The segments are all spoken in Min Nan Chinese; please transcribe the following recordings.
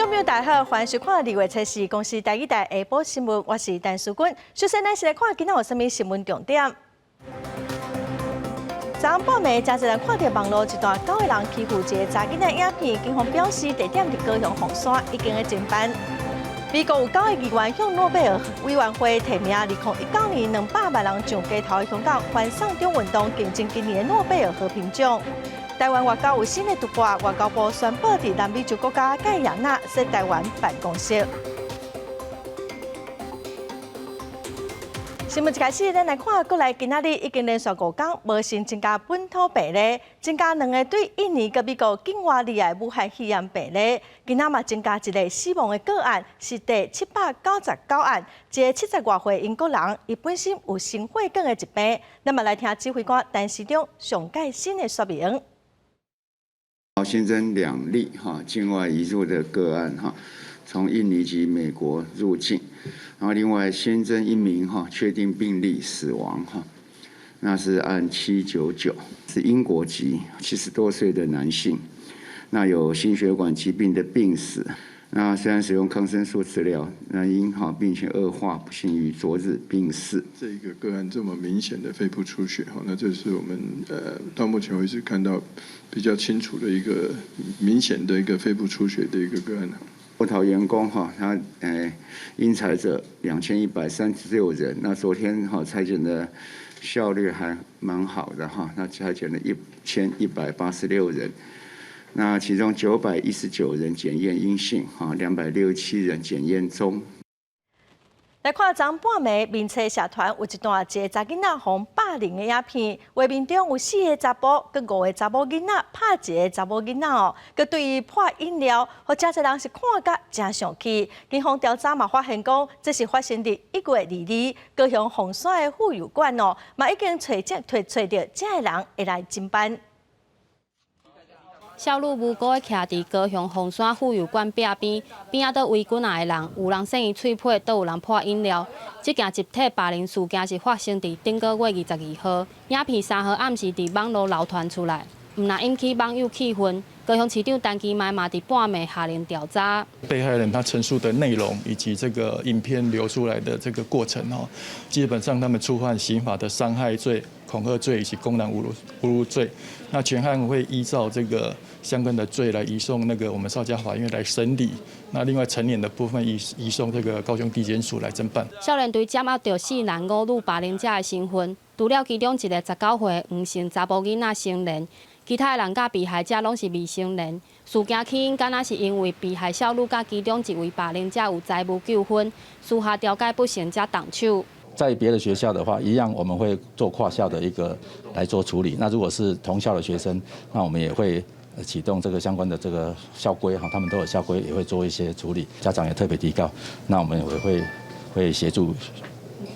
眾朋友大家好，歡迎收看2月7日公視台語台下晡新聞，我是陳淑君。首先，咱先來看今仔有啥物新聞重點。昨昏半暝，誠濟人看著網路一段九个人欺負一个查囡仔影片，警方表示地點佇高雄鳳山，已經咧偵辦。美國有九个議員向諾貝爾委員會提名，2019年200萬人上街頭的香港反送中運動競爭今年的諾貝爾和平獎。台灣外交有新的突破，外交部宣布佇南美洲國家蓋亞那設台灣辦公室。新聞一開始，咱來看國內今仔日已經連續5天無新增加本土病例，增加兩个對印尼佮美國境外來的武漢肺炎病例。今仔嘛增加一个死亡的個案，是第799案，一个70外歲英國人，伊本身有心血管的疾病。咱嘛來聽指揮官陳時中上蓋新的說明。好，新增2例哈境外移入的個案哈，從印尼及美國入境，然後另外新增一名哈確定病例死亡哈，那是案799，是英國籍70多歲的男性，那有心血管疾病的病史，那雖然使用抗生素治療，那因哈病情惡化，不幸於昨日病逝。這一個個案這麼明顯的肺部出血哈，那這是我們到目前為止看到比較清楚的一個明顯的一個肺部出血的一個個案。部桃員工哈，他應採者2136人，那昨天哈採檢的效率還蠻好的哈，那採檢了1186人，那其中919人檢驗陰性，哈，267人檢驗中。來看昨昏半暝，面冊社團有一段一个查囡仔予霸凌的影片，畫面中有四个查埔，佮五个查某囡仔拍一个查某囡仔哦，閣對伊潑飲料，予誠濟人是看甲誠生氣。警方調查嘛發現講，這是發生佇1月22日高雄鳳山的婦幼館哦，嘛已經揣著揣揣著這个人會來偵辦。少女無辜的徛佇高雄鳳山婦幼館壁邊，邊仔佗圍幾若个人，有人擤伊喙皮，閣有人潑飲料。這件集體霸凌事件是發生佇頂个月22號，影片3號暗時佇網路流傳出來，毋但引起網友氣憤。高雄市長陳其邁嘛佇半暝下令調查。被害人他陳述的內容以及這個影片流出來的這個過程哦，基本上他們觸犯刑法的傷害罪、恐嚇罪以及公然侮辱罪。那全案會依照這個相關的罪來移送那個我們少家法院來審理。那另外成年的部分移送這個高雄地檢署來偵辦。少年隊掌握著四男五女霸凌者的身份，除了其中一个19歲黃姓查埔囡仔成年，其他的人佮被害者攏是未成年。事件起因敢若是因為被害少女佮其中一位霸凌者有財務糾紛，私下調解不成才動手。在別的學校的話，一樣我們會做跨校的一個來做處理。那如果是同校的學生，那我們也會啟動這個相關的這個校規哈，他們都有校規，也會做一些處理。家長也特別提告，那我們也會協助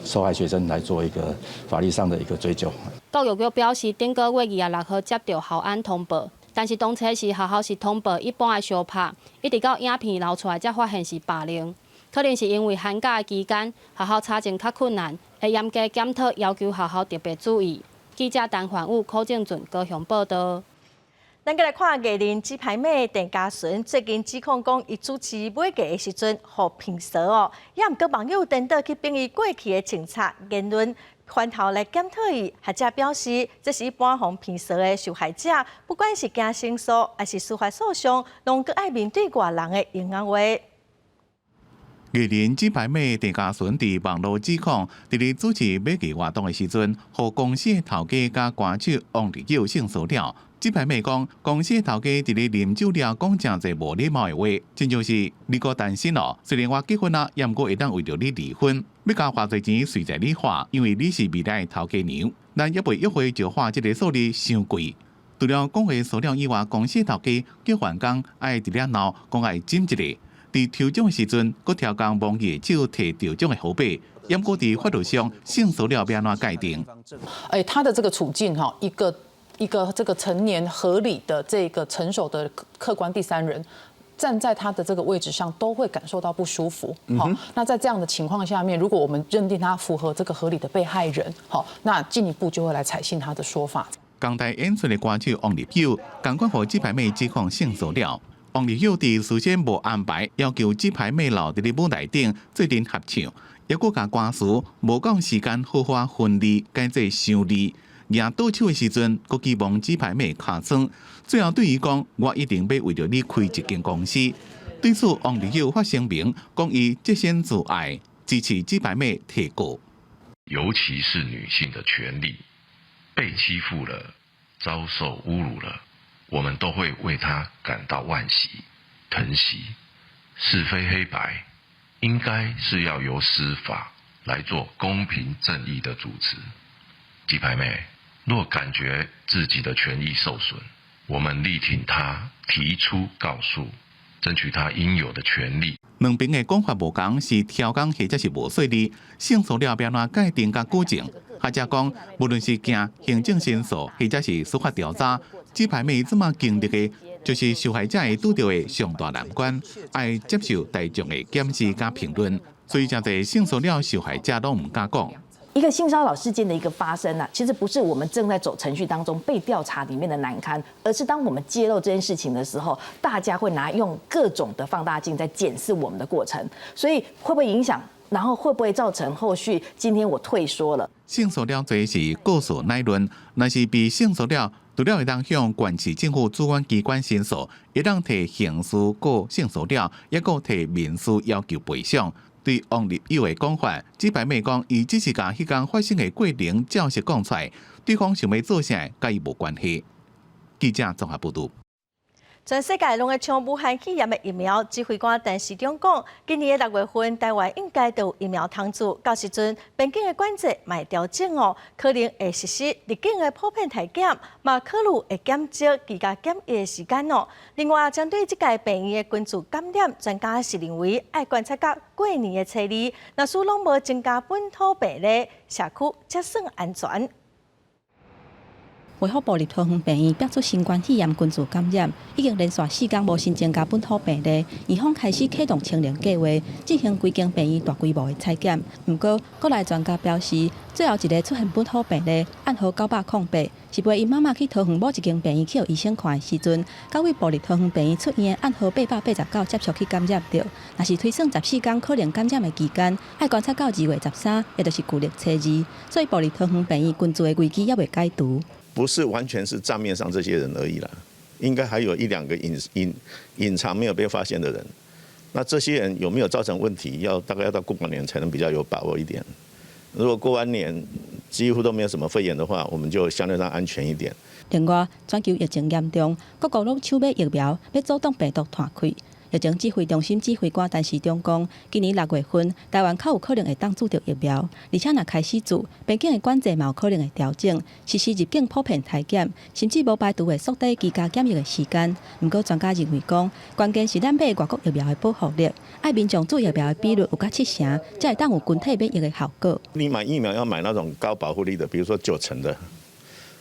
受害學生來做一個法律上的一個追究。教育局表示，頂個月26號接著校安通報，但是當初時學校是通報一般的相拍，一直到影片流出來才發現是霸凌。可能是因為寒假的期間，學校查證較困難，會嚴格檢討，要求學校特別注意。記者陳焕武、柯正俊高雄報道。咱閣來看藝人雞排妹鄭家純最近指控講，伊主持尾牙的時陣，予評趖哦，也毋過網友顛倒去評伊過去的政策言論，反頭來檢討伊。學者表示，這是一般予評趖的受害者，不管是驚申訴，抑是司法訴訟，攏閣愛面對外人的閒仔話。藝人雞排妹鄭家純佇網路指控，佇咧主持尾牙活動的時陣，予公司的頭家佮歌手王力友性騷擾。雞排妹講，公司的頭家佇咧啉酒了講誠濟無禮貌的話，親像是你閣單身哦，雖然我結婚啊，也毋過會當為著你離婚，欲共花濟錢隨在你花，因為你是未來的頭家娘，咱猶未約會就花這个數字傷貴。除了講話騷擾以外，公司頭家叫員工愛佇咧鬧，講愛斟一下。佇抽獎的時陣，閣刁工摸伊的手提著獎的號碼，毋過佇法律上性騷擾欲按怎界定？哎，他的這個處境哈，一個一個這個成年合理的這個成熟的客觀第三人，站在他的這個位置上，都會感受到不舒服。好，那在這樣的情況下面，如果我們認定他符合這個合理的被害人，好，那進一步就會來採信他的說法。同台演出的歌手王立友，仝款予雞排妹指控性騷擾。王立友佇事先無安排，要求紙牌妹留佇咧舞台頂做陣合唱，抑閣共歌詞無夠時間好好分字改做雙字，舉倒手的時陣，閣去摸紙牌妹尻川，最後對伊講：我一定欲為著你開一間公司。對此，王立友發聲明講，伊潔身自愛，支持紙牌妹提告。尤其是女性的權利被欺負了，遭受侮辱了，我們都會為她感到惋惜、疼惜。是非黑白，應該是要由司法來做公平正義的主持。雞排妹若感覺自己的權益受損，我們力挺她提出告訴，爭取她應有的權利。兩邊的講法無仝，是刁工或者是無細膩，性騷擾欲按怎界定佮舉證？或者講，無論是行行政申訴，或者是司法調查，紙牌妹這馬經歷的，就是受害者會拄著的上大難關，愛接受大眾的檢視佮評論，所以誠濟性騷擾受害者攏毋敢講。一個性騷擾事件的一個發生啊，其實不是我們正在走程序當中被調查裡面的難堪，而是當我們揭露這件事情的時候，大家會拿用各種的放大鏡在檢視我們的過程，所以會不會影響？然後會不會造成後續今天我退縮了？性騷擾罪是告訴乃論，若是被性騷擾，除了會當向縣市政府主管機關申訴，會當提刑事告性騷擾，抑閣提民事要求賠償。對王立友的講法，紙牌妹講，伊只是共彼工發生的過程照實講出來，對方想欲做啥，佮伊無關係。記者綜合報導。全世界攏咧搶武漢肺炎的疫苗，指揮官陳時中講，今年的6月份，台灣應該就有疫苗通注。到時陣，邊境的管制嘛會調整哦，可能會實施入境的普遍篩檢，嘛考慮會減少居家檢疫的時間哦。另外，針對這屆病院的群聚感染，專家是認為愛觀察到過年的初二，若是攏無增加本土病例，社區才算安全。衛福部立桃園病院爆出新冠肺炎群聚感染，已經連續4工無新增加本土病例，院方開始啟動清零計劃，進行規間病院大規模的採檢。毋過，國內專家表示，最後一个出現本土病例，案號908，是陪𪜶媽媽去桃園某一間病院去予醫生看的時陣，佮位部立桃園病院出院的案號889接觸去感染著。若是推算14工可能感染的期間，愛觀察到2月13，也就是舊曆初二，所以部立桃園病院群聚的危機猶未解除。不是完全是帳面上這些人而已啦，應該還有一兩個隱藏沒有被發現的人。那這些人有沒有造成問題？要大概要到過完年才能比較有把握一點。如果過完年幾乎都沒有什麼肺炎的話，我們就相對上安全一點。另外，全球疫情嚴重，各國攏搶買疫苗，欲阻擋病毒傳開。疫情指揮中心指揮官陳時中講，今年6月份，台灣較有可能會當注著疫苗，而且若開始注，邊境的管制嘛有可能會調整，實施入境普遍篩檢，甚至無排除會縮短居家檢疫的時間。毋過專家認為講，關鍵是咱買外國疫苗的保護力，愛民眾注疫苗的比率有到七成，才會當有群體免疫的效果。你買疫苗要買那種高保護力的，比如說9成的，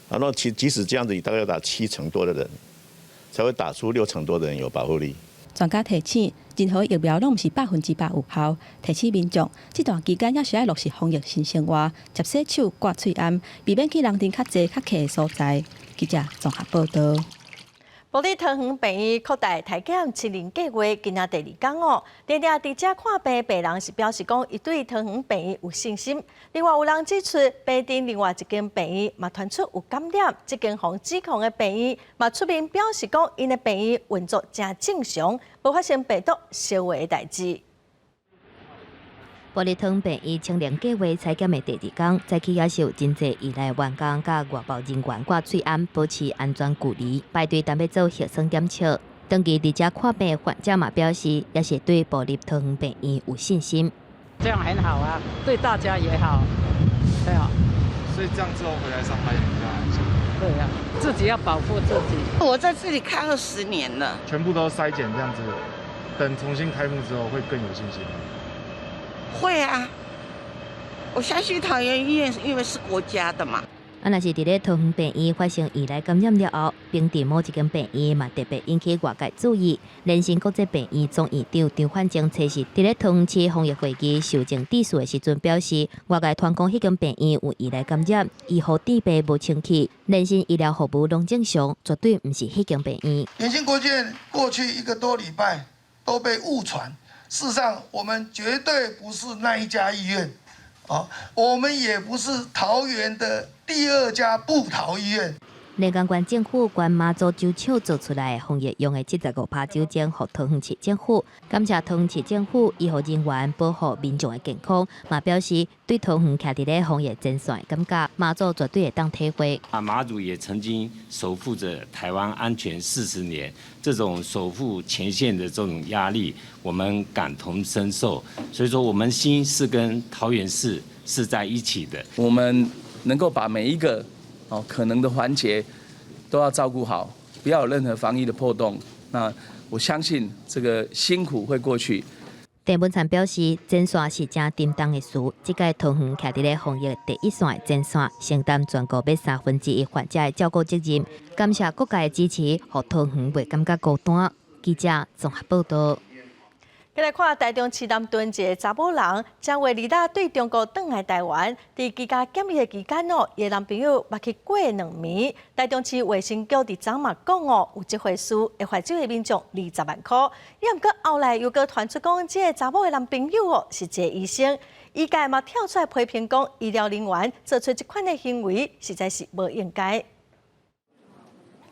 然後其即使這樣子，你大概要打7成多的人，才會打出6成多的人有保護力。專家提醒，任何疫苗攏毋是100%有效。提醒民眾，這段期間猶是愛落實防疫新生活，捷洗手、掛喙罨，避免去人陣較濟、較客的所在。記者綜合報導。部立桃園病院擴大篩檢清零計劃，今仔第二工哦。定定佇遮看病病人是表示講，伊對桃園病院有信心。另外有人指出，平鎮另外一間病院嘛傳出有感染，這間予指控的病院嘛出面表示講，𪜶的病院運作誠正常，無發生病毒相話的代誌。部立桃園病院清零計劃採檢的第二工，早起也是有真濟院內員工佮外包人員掛喙罨，保持安全距離，排隊等欲做核酸檢測。長期佇遮看病的患者嘛表示，也是對部立桃園病院有信心。這樣很好啊，對大家也好，對啊。所以這樣之後回來上班也比較安心。對啊，自己要保護自己。我在這裡看20年了，全部都篩檢這樣子，等重新開幕之後會更有信心。會啊，我相信桃園醫院，因為是國家的嘛。啊，若是佇咧桃園病院發生疑來感染了後，平鎮某一間病院嘛特別引起外界注意。聯新國際病院總院長張焕正初四佇咧桃園市防疫會議受證致辭的時陣表示，外界傳講彼間病院有疑來感染，醫護設備無清氣，聯新醫療服務攏正常，絕對毋是彼間病院。聯新國際過去一個多禮拜都被誤傳，事實上我們絕對不是那一家醫院。啊，我們也不是桃園的第二家部桃醫院。連江縣政府捐媽祖酒廠做出來的防疫用的75%酒精，予桃園市政府，感謝桃園市政府醫護人員保護民眾的健康，嘛表示對桃園徛佇咧防疫前線的感覺，媽祖絕對會當體會。啊，媽祖也曾經守護着台灣安全40年，這種守護前線的這種壓力，我們感同身受。所以說，我們心是跟桃園市是在一起的。我們能夠把每一個可能的環節都要照顧好，不要有任何防疫的破洞。那我相信這個辛苦會過去。鄭文燦表示，前線是誠沉重的事，這屆桃園徛佇咧防疫第一線的前線，承擔全國欲1/3患者的照顧責任。感謝各界的支持，予桃園袂感覺孤單。記者綜合報道。繼來看台中市南屯一个查某人，正月26對中國轉來台灣，佇居家檢疫的期間哦，伊的男朋友捌去過兩暝。台中市衛生局佇昨嘛講哦，有這回事，會罰酒的民眾20萬塊。也毋過後來又閣傳出講，這个查某的男朋友哦是一个醫生，醫界嘛跳出來批評講，醫療人員做出這款的行為，實在是無應該。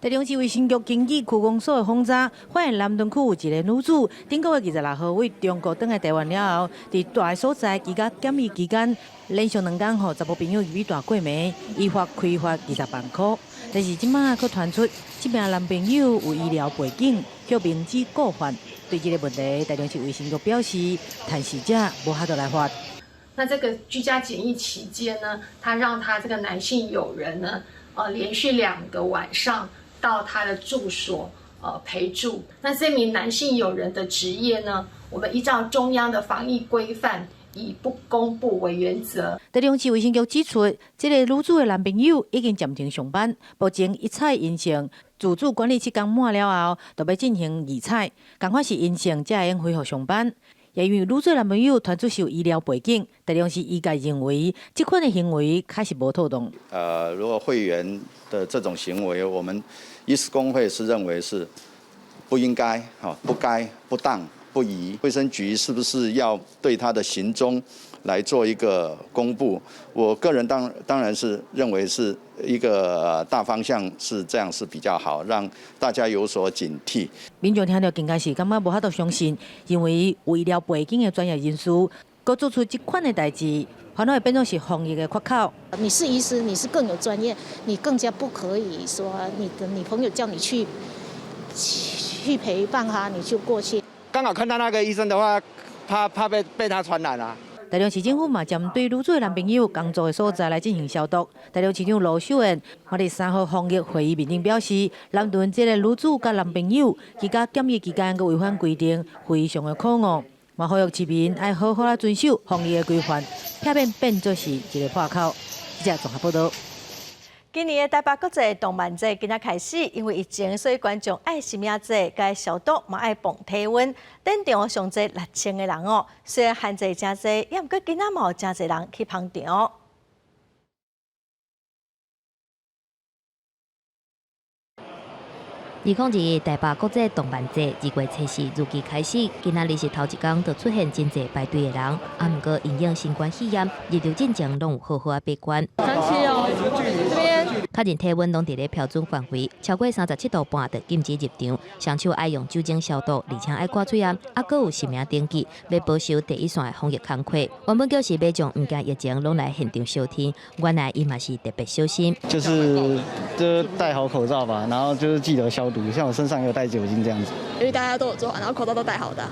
台中市衛生局根據區公所的訪查，發現南屯區有一个女子，頂個月26號對中國轉來台灣了後，佇蹛的所在居家檢疫期間，連續兩工予查某朋友入去蹛過暝，依法開罰20萬塊。但是這馬閣傳出，這名男朋友有醫療背景，卻明知故犯。對這个問題，台中市衛生局表示，趁事者無法度來罰。那這個居家檢疫期間呢，他讓他這個男性友人呢，連續2個晚上到他的住所，陪住。那這名男性友人的職業呢，我們依照中央的防疫規範，以不公布為原則。台中市衛生局指出，這个女子的男朋友已經暫停上班，目前一採陰性，自主管理7天滿了後，就欲進行二採，仝款是陰性才會用恢復上班。也因為女子男朋友傳出是有醫療背景，台中市醫界認為這款的行為確實無妥當。如果會員的這種行為，我們醫師公會是認為是不應該、不該、不當、不宜。衛生局是不是要對他的行蹤來做一個公布？我個人當然是認為是一個大方向是這樣是比較好，讓大家有所警惕。民眾聽著更加是感覺無法度相信，認為有醫療背景的專業人士，閣做出這款的代誌，反而會變做是防疫的缺口。你是醫師，你是更有專業，你更加不可以說你的女朋友叫你去陪伴他，你就過去。剛好看到那個醫生的話，怕怕被他傳染啊。台中市政府嘛針對女子的男朋友工作的所在來進行消毒。台中市長盧秀燕佇3號防疫會議面頂表示，南屯這个女子佮男朋友居家檢疫期間閣違反規定，非常的可惡。嘛呼籲市民愛好好來遵守防疫的規範，避免變做是一个破口。記者綜合報道。今年的台北國際動漫節今仔開始，因為疫情，所以觀眾愛實名制，該消毒嘛愛磅體溫。登場上濟6000個人哦，雖然限制誠濟，也毋過今仔嘛有誠濟人去捧場。2021台北國際動漫節2月24如期開始，今仔日是頭一工，就出現真濟排隊的人。啊，毋過因應新冠肺炎，入場進前攏有好好仔把關。37哦，這邊。確認體溫攏佇咧標準範圍，超過37.5度就禁止入場。雙手愛用酒精消毒，而且愛掛喙罨，啊，閣有實名登記，欲保守第一線的防疫工課。原本就是民眾毋驚疫情，攏來現場相聽。原來伊嘛是特別小心，就是戴好口罩吧，然後就是記得消毒，像我身上有帶酒精這樣子。因為大家都有做好，然後口罩都戴好的，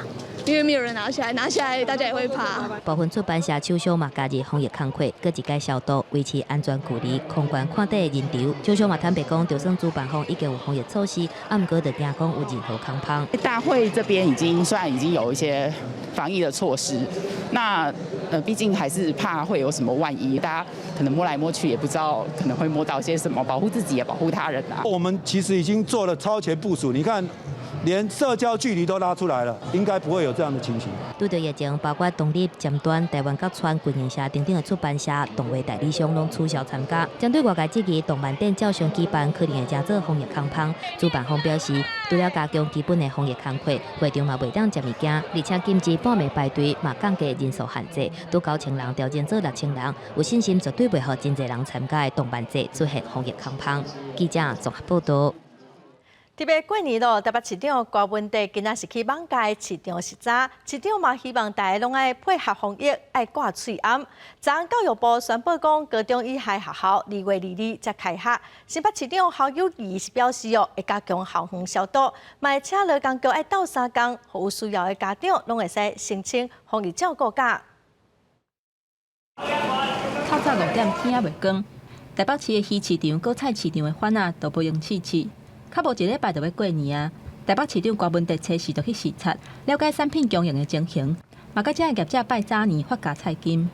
因為沒有人拿下來，拿下來大家也會怕。部分出版社廠商嘛加入防疫工課，閣一擺消毒，維持安全距離，控管看展的人潮。廠商嘛坦白講，就算主辦方已經有防疫措施，啊，毋過就驚講有任何空芳。大會這邊已經雖然已經有一些防疫的措施，那畢竟還是怕會有什麼萬一，大家可能摸來摸去，也不知道可能會摸到些什麼，保護自己也保護他人啊。我們其實已經做了超前部署，你看，連社交距離都拉出來了，應該不會有這樣的情形。拄著疫情，包括東立、尖端、台灣角川、軍營社等等的出版社、動畫代理商攏取消參加。針對外界質疑，動漫展照常舉辦，可能會成做防疫空芳。主辦方表示，除了加強基本的防疫工課，會場嘛袂當食物件，而且禁止半暝排隊，嘛降低人數限制，拄9000人調整做6000人，有信心絕對袂予真濟人參加的動漫節出現防疫空芳。記者綜合報道。特別過年咯，台北市長柯文哲今仔是去艋舺市場視察，市長嘛希望大家攏愛配合防疫，愛掛喙罨。昨昏教育部宣布講，高中以下學校2月22才開學。新北市長侯友宜是表示哦，會加強校園消毒，嘛會請勞工局愛鬥相共，予有需要的家長攏會使申請防疫照顧假。透早5點天猶未光，台北市的魚市場、果菜市場的販仔都無閒試試。較無一禮拜就欲過年啊！台北市長柯文哲初四就去視察，了解產品供應的情形，嘛佮遮的業者拜早年發加菜金。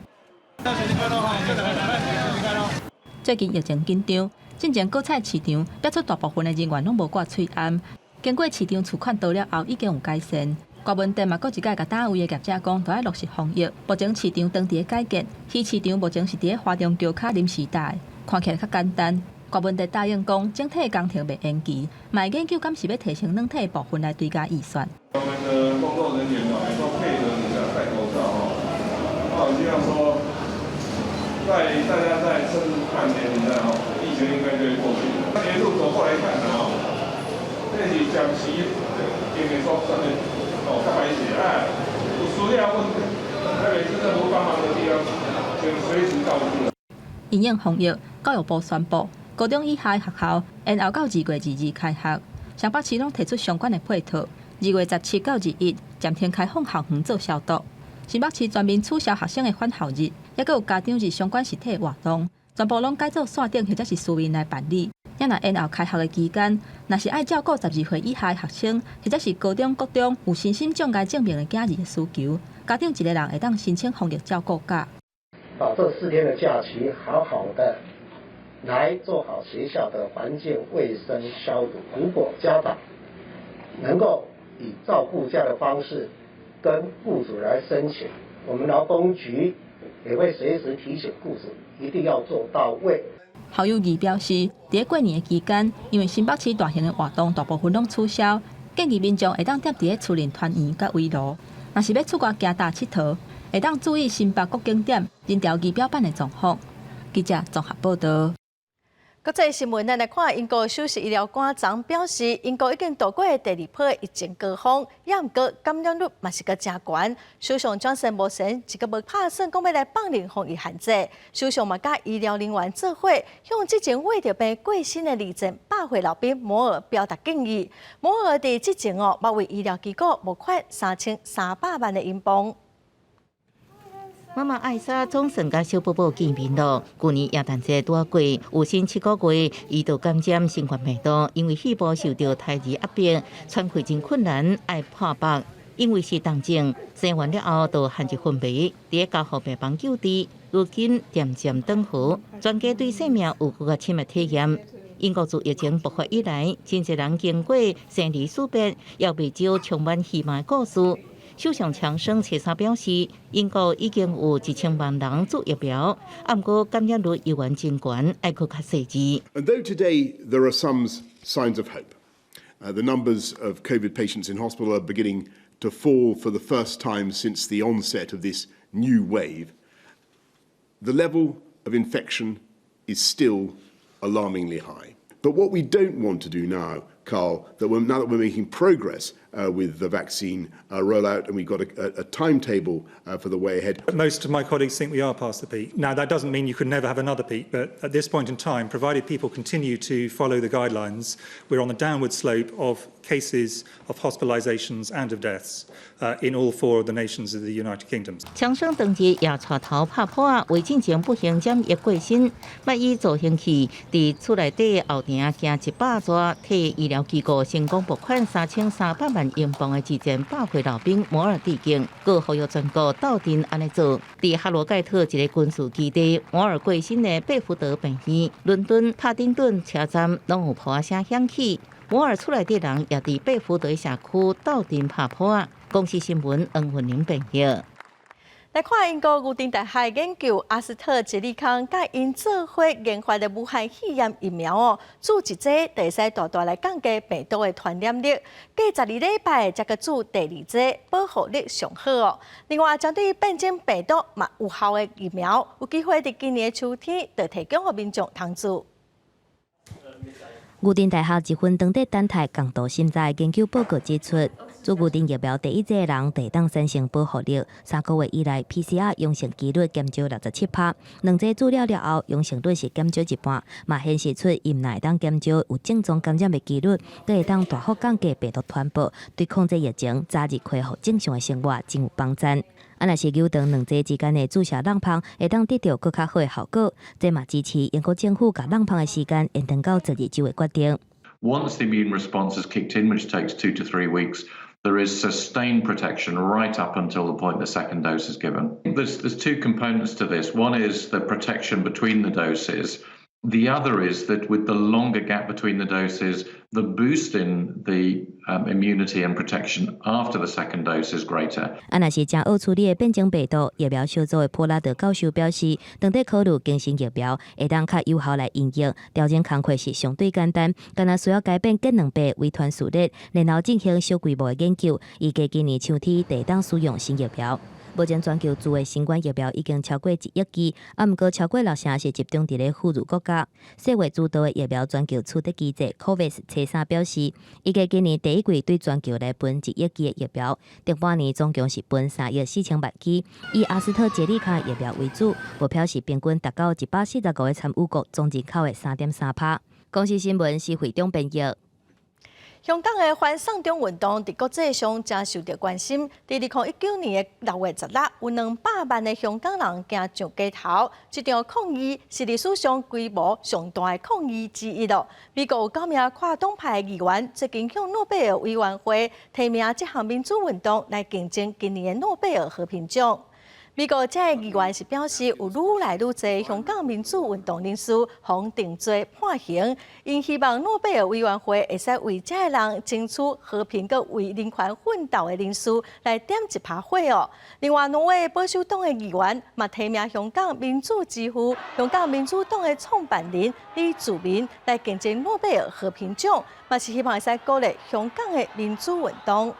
最近疫情緊張，進前果菜市場逼出大部分的人員攏無掛喙罨。經過市場處勸導了後，已經有改善。柯文哲嘛，閣一擺共單位的業者講，都愛落實防疫。目前市場當佇咧改建，魚市場目前是佇咧華中橋跤臨時搭的，看起來較簡單。柯文哲答應講，整體工程袂延期，嘛會研究敢是欲提升軟體部分來追加預算。我們的工作人員哦，能夠配合你的戴口罩哦，那我希望說，在大家再撐半年以內哦，疫情應該就會過去了。一路走過來看哦，這是暫時經濟所算的哦，較歹勢啊，有需要阮台北市政府幫忙的地方，請隨時告知。因應防疫，教育部宣布，高中以下的學校延後到2月22開學。雙北市攏提出相關的配套，2月17到21暫停開放校園做消毒。新北市全面取消學生的返校日，抑閣有家長日相關實體活動，全部攏改做線頂或者是書面來辦理。也若延後開學的期間，若是愛照顧12歲以下的學生，或者是高中、國中有身心障礙證明的囝兒的需求，家長一個人會當申請防疫照顧假。把這4天的假期好好的來做好學校的環境衛生消毒。如果家長能夠以照顧假的方式跟雇主來申請，我們勞工局也會隨時提醒雇主一定要做到位。侯友宜表示，佇過年的期間，因為新北市大型的活動大部分攏取消，建議民眾會當踮佇咧厝內團圓佮圍爐。若是欲出外行踏𨑨迌，會當注意新北各景點人潮儀表板的狀況。記者綜合報道。國際新聞，咱來看，英國首席醫療官昨表示，英國已經度過第二波疫情高峰，也毋過感染率嘛是閣誠懸。首相強生目前一個無拍算講欲來放寬防疫限制。首相嘛佮醫療人員做伙，向之前穢著病過身的二戰百歲老兵摩爾表達敬意。摩爾佇之前哦，捌為醫療機構募款3300萬的英鎊。媽媽艾莎總算佮小寶寶見面囉。舊年耶誕節拄仔過，有身7個月，伊就感染新冠病毒，因為肺部受著胎兒壓迫，喘氣真困難，愛破腹。因為是重症，生完了後就陷入昏迷，佇加護病房救治，如今漸漸轉好。全家對生命有閣較深的體驗。英國自疫情爆發以來，真濟人經過生離死別，也未少充滿希望的故事。首相強生初三表示，英國已經有1000萬人注疫苗，毋過感染率依然真懸，愛閣較細緻。 And though today there are some signs of hope, the numbers of COVID patients in hospital are beginning to fall for the first time since the onset of this new wave. The level of infection is still alarmingly high. But what we don't want to do now Carl, that now that we're making progress with the vaccine rollout and we've got a timetable for the way ahead. Most of my colleagues think we are past the peak. Now, that doesn't mean you could never have another peak, but at this point in time, provided people continue to follow the guidelines, we're on the downward slope of cases, of hospitalizations and of deaths in all four of the nations of the United Kingdom. 強生當日也帶頭拍噗仔，為進前不幸染疫過身，欲以助行器佇厝內底後埕行100逝，替醫療機構成功撥款3300萬英鎊的二戰百歲老兵摩爾致敬，閣呼籲全國鬥陣按呢做。佇哈羅蓋特一个軍事基地，摩爾過身的貝福德病院、倫敦帕丁頓車站攏有噗仔聲響起。摩爾厝內底人也佇貝福德社區鬥陣拍噗仔。公視新聞黃雲玲編譯。來看英國牛津大學研究阿斯特捷利康佮𪜶做伙研發的武漢肺炎疫苗哦，注一劑就會使大大來降低病毒的傳染力。過12禮拜才閣注第二劑，保護力上好哦。另外，針對變種病毒嘛有效的疫苗，有機會佇今年的秋天就提供予民眾通注。牛津大學一份當地等待共同審查的研究報告指出，注牛津疫苗第一劑的人會當產生保護力，3個月以來 PCR 陽性幾率減少67%，兩劑注了了後陽性率是減少一半，嘛顯示出伊毋但會當減少有症狀感染的幾率，閣會當大幅降低病毒傳播，對控制疫情、早日恢復正常的生活真有幫助。啊，若是扭斷兩劑之間的注射櫳縫，會當得著閣較好的效果。這嘛支持英國政府共櫳縫的時間延長到12週的決定。 Once the immune response has kicked in, which takes 2 to 3 weeks, there is sustained protection right up until the point the second dose is given. There's two components to this. One is the protection between the doses. The other is that with the longer gap between the doses, the boost in the immunity and protection after the second dose is greater. 啊，若是誠惡處理的變種病毒，疫苗小組的普拉德教授表示，當咧考慮更新疫苗，會當較有效來應用，調整工課是相對簡單，干焦需要改變結卵白遺傳序列，然後進行小規模的研究，預計今年秋天就會當使用新疫苗。目前全球注的新冠疫苗已經超過1億劑，啊，毋過超過六成是集中佇咧富裕國家。世衛主導的疫苗全球取得機制 COVAX 初三表示，預計今年第一季對全球來分1億劑的疫苗，頂半年總共是分3億4千萬劑，以阿斯特捷利康疫苗為主，目標是平均達到145個參與國總人口的3.3%。公視新聞是會長編譯。香港的反送中運動佇國際上誠受著關心。佇2019年的6月16，有200萬的香港人行上街頭，這場抗議是歷史上規模上大的抗議之一囉。美國有九名跨黨派的議員最近向諾貝爾委員會提名這項民主運動來競爭今年的諾貝爾和平獎。美國這个議員是表示，有愈來愈濟香港民主運動人士予定罪判刑，𪜶希望諾貝爾委員會會使為這个人爭取和平佮為人權奮鬥的人士來點一把火哦。另外，挪威保守黨的議員嘛提名香港民主之父、香港民主黨的創辦人李柱銘來競爭諾貝爾和平獎，嘛是希望會使鼓勵香港的民主運動。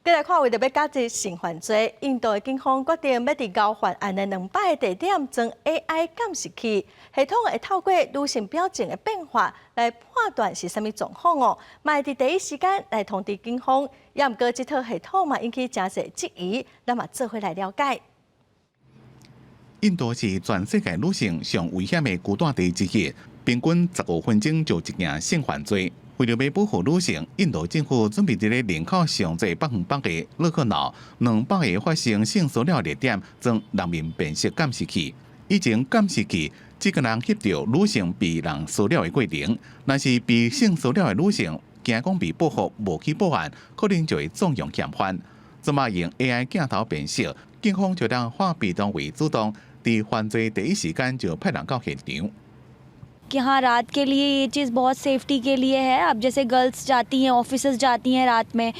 閣來看，為著欲遏止性犯罪，印度的警方決定欲佇敖犯案的200个地點裝 AI 監視器，系統會透過女性表情的變化來判斷是啥物狀況哦，嘛會佇第一時間來通知警方。也毋過，這套系統嘛引起誠濟質疑，咱嘛做伙來了解。印度是全世界女性上危險的居住地之一，平均15分鐘就一件性犯罪。為著欲保護女性，印度政府準備佇咧人口上濟百分百的勒克瑙200個發生性騷擾熱點裝人面辨識監視器。以前監視器只敢若翕著女性被人騷擾的過程，若是被性騷擾的女性驚講被報復無去報案，可能就會縱容嫌犯。這馬用 AI 鏡頭辨識，警方就當化被動為主動，佇犯罪第一時間就派人到現場。 कि हाँ, रात के लिए ये चीज़ बहुत सेफ्टी के लिए है। अब जैसे गर्ल्स जाती हैं, ऑफिस जाती हैं, रात में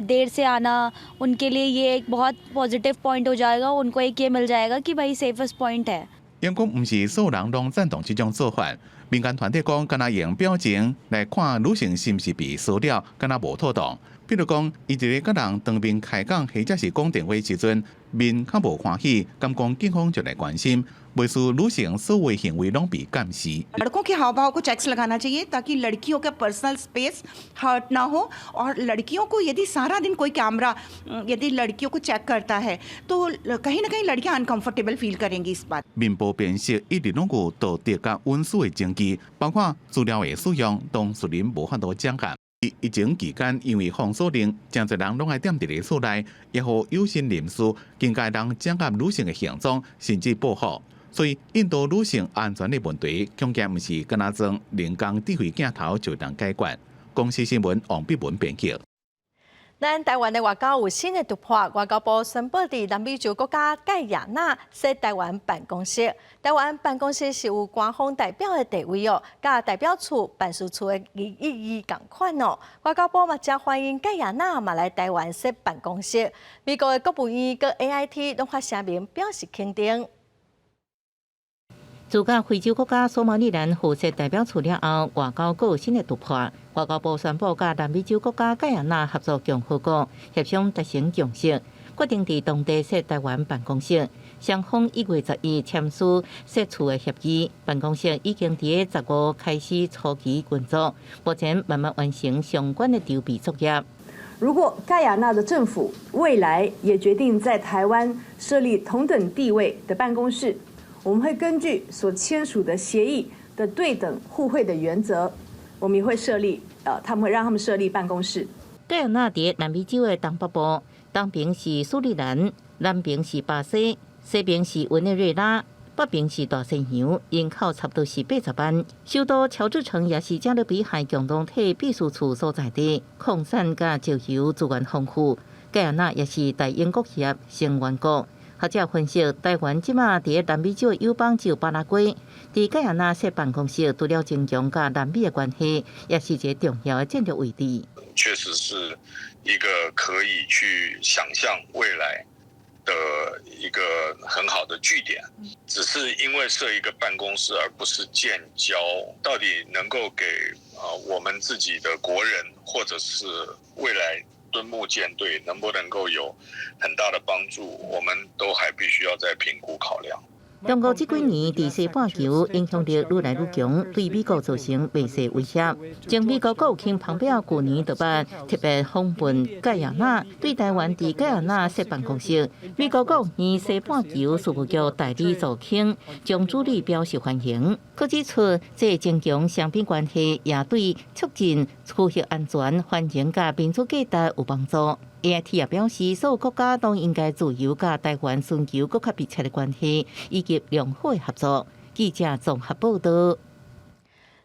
देर से आना, उनके लिए ये एक बहुत पॉजिटिव पॉइंट हो जाएगा। उनको एक ये मिल जाएगा कि भाई, सेफेस्ट पॉइंट है。毋過毋是所有人攏贊同這種做法。民間團體講，干焦用表情來看女性是毋是被騷擾，敢若無妥當。比如講，伊佇咧佮人當面開講，或者是講電話時陣，面較無歡喜，敢講警方就來關心，袂輸女性所有行為攏被監視。 लड़कों के हाव भाव को चेक्स लगाना चाहिए ताकि लड़कियों का personal space hurt ना हो और लड़कियों को यदि सारा दिन कोई कैमरा यदि लड़कियों को चेक करता है तो कहीं ना कहीं लड़कियां अनकंफर्टेबल फील करेंगी इस बात。面部辨識一直攏有道德佮隱私的爭議，包括資料的使用，當事人無法度掌控。疫情期間，因為封鎖令，誠濟人攏愛踮佇咧厝內，也予有心人士更加通掌握女性的行蹤，甚至報復。所以，印度女性安全的問題，恐驚毋是干焦裝人工智慧鏡頭就能解決。公視新聞王碧文編輯。咱台灣的外交有新的突破，外交部宣布佇南美洲國家蓋亞那設台灣辦公室。台灣辦公室是有官方代表的地位哦，佮代表處、辦事處的意義仝款哦。外交部嘛誠歡迎蓋亞那嘛來台灣設辦公室。美國的國務院佮 AIT 攏發聲明表示肯定。自佮非洲國家索馬利蘭合設代表處了後，外交閣有新的突破。外交部宣布佮南美洲國家蓋亞那合作共和國協商達成共識，決定佇當地設台灣辦公室。雙方1月11簽署設處的協議，辦公室已經佇15開始初期運作，目前慢慢完成相關的籌備作業。如果蓋亞那的政府未來也決定在台灣設立同等地位的辦公室，我們會根據所簽署的協議的對等互惠的原則，我們也會設立，他們會讓他們設立辦公室。蓋亞那佇南美洲的東北部，東邊是蘇里南，南邊是巴西，西邊是委內瑞拉，北邊是大西洋，人口差不多是80萬。首都喬治城也是加勒比海共同體秘書處所在地，礦產佮石油資源豐富。蓋亞那也是大英國協成員國。學者分析，台灣這馬佇南美洲的友邦只有巴拉圭，佇蓋亞那設辦公室，除了增強佮南美的關係，也是一個重要的戰略位置。確實是一個可以去想象未來的一個很好的據點，只是因為設一個辦公室，而不是建交，到底能夠給啊我們自己的國人，或者是未來敦睦艦隊能不能夠有很大的幫助，我們都還必須要再評估考量。中國這幾年佇西半球影響力愈來愈強，對美國造成袂細威脅。前美國國務卿蓬佩奧舊年就捌特別訪問蓋亞那，對台灣佇蓋亞那設辦公室。美國國務院西半球事務局代理助卿張主禮表示歡迎，閣指出這增強雙邊關係，也對促進區域安全、繁榮佮民主價值有幫助。AIT 也表示，所有國家都應該自由佮台灣尋求閣較密切的關係，以及良好的合作。記者綜合報道。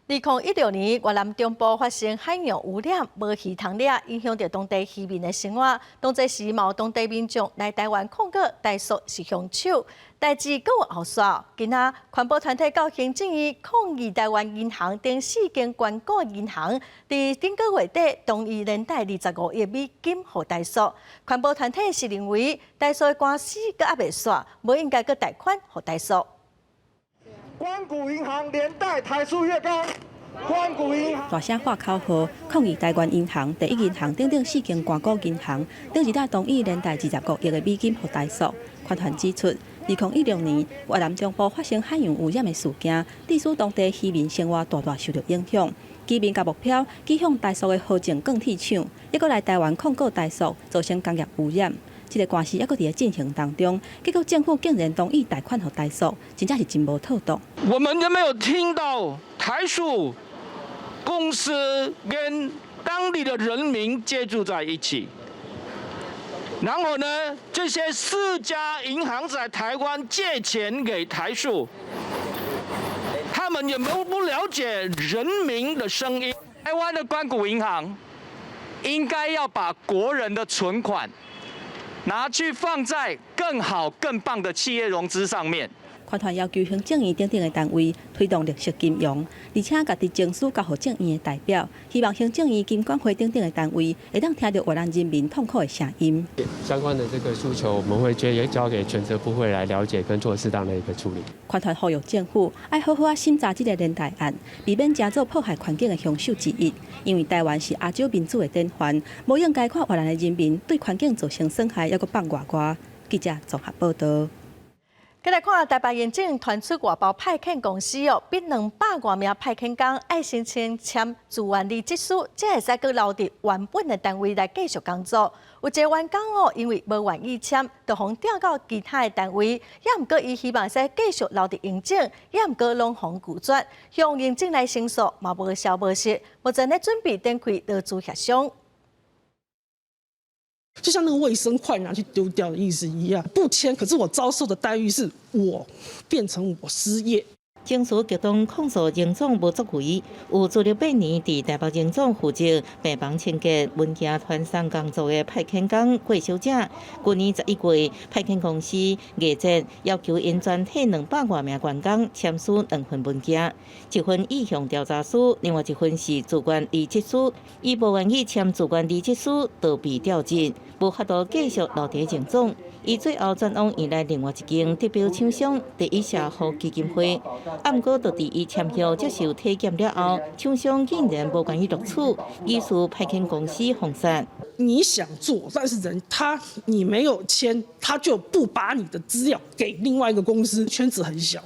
2016年，越南中部發生海洋污染，無魚通掠，影響著當地漁民的生活。當這時，嘛有當地民眾來台灣控告台塑是兇手，代誌閣有後續。今仔環保團體到行政院抗議台灣銀行等四間官股銀行，佇頂個月底同意連貸25億美金予台塑。環保團體是認為台塑的官司閣猶未煞，無應該閣貸款予台塑。官股銀行連貸台塑越高，官股銀行大聲喊口號，抗議台灣銀行、第一銀行等等四間官股銀行，頂一日同意連貸25億的美金予台塑。環團指出，2016年越南中部發生海洋污染的事件，致使當地漁民生活大大受著影響。居民共目標指向台塑的和正鋼鐵廠，抑閣來台灣控告台塑造成工業污染。這個官司猶閣佇咧進行當中，結果政府竟然同意貸款予台塑，真正是真無妥當。我們都沒有聽到台塑公司跟當地的人民接觸在一起，然後呢，這些四家銀行在台灣借錢給台塑，他們也沒有不了解人民的聲音。台灣的官股銀行應該要把國人的存款拿去放在更好、更棒的企業融資上面。環團要求行政院等等的單位推動綠色金融，而且共執政書交予政院的代表，希望行政院、金管會等等的單位會當聽著越南人民痛苦的聲音。相關的這個訴求，我們會交給權責部會來了解跟做適當的一個處理。環團呼籲政府愛好好仔審查這个連帶案，避免成做破壞環境的兇手之一。因為台灣是亞洲民主的典範，無應該看越南的人民對環境造成損害，猶閣放外外。記者綜合報導。繼來看台北榮總傳出外包派遣公司哦，逼200外名派遣工愛申請簽自願離職書，才會使閣留佇原本的單位來繼續工作。有一个員工哦，因為無願意簽，就予人調到其他的單位，也毋過伊希望會使繼續留佇榮總，也毋過攏予人拒絕，向榮總來申訴嘛無消無息，目前咧準備展開勞資協商。就像那個衛生筷拿去丟掉的意思一樣，不簽，可是我遭受的待遇是我變成我失業。政司激動控訴榮總無作為，有資歷8年佇台北榮總負責病房清潔、文件傳送工作的派遣工郭小姐，去年11月，派遣公司魏哲要求𪜶全體200外名員工簽署兩份文件，一份意向調查書，另外一份是自願離職書。伊無願意簽自願離職書，就被調職，無法度繼續留佇榮總。伊最後轉往院內另外一間得標廠商第一社福基金會，啊，毋過就佇伊簽約接受體檢了後，廠商竟然無願意錄取，疑似派遣公司封殺。你想做，但是人他你沒有簽，他就不把你的資料給另外一個公司，圈子很小，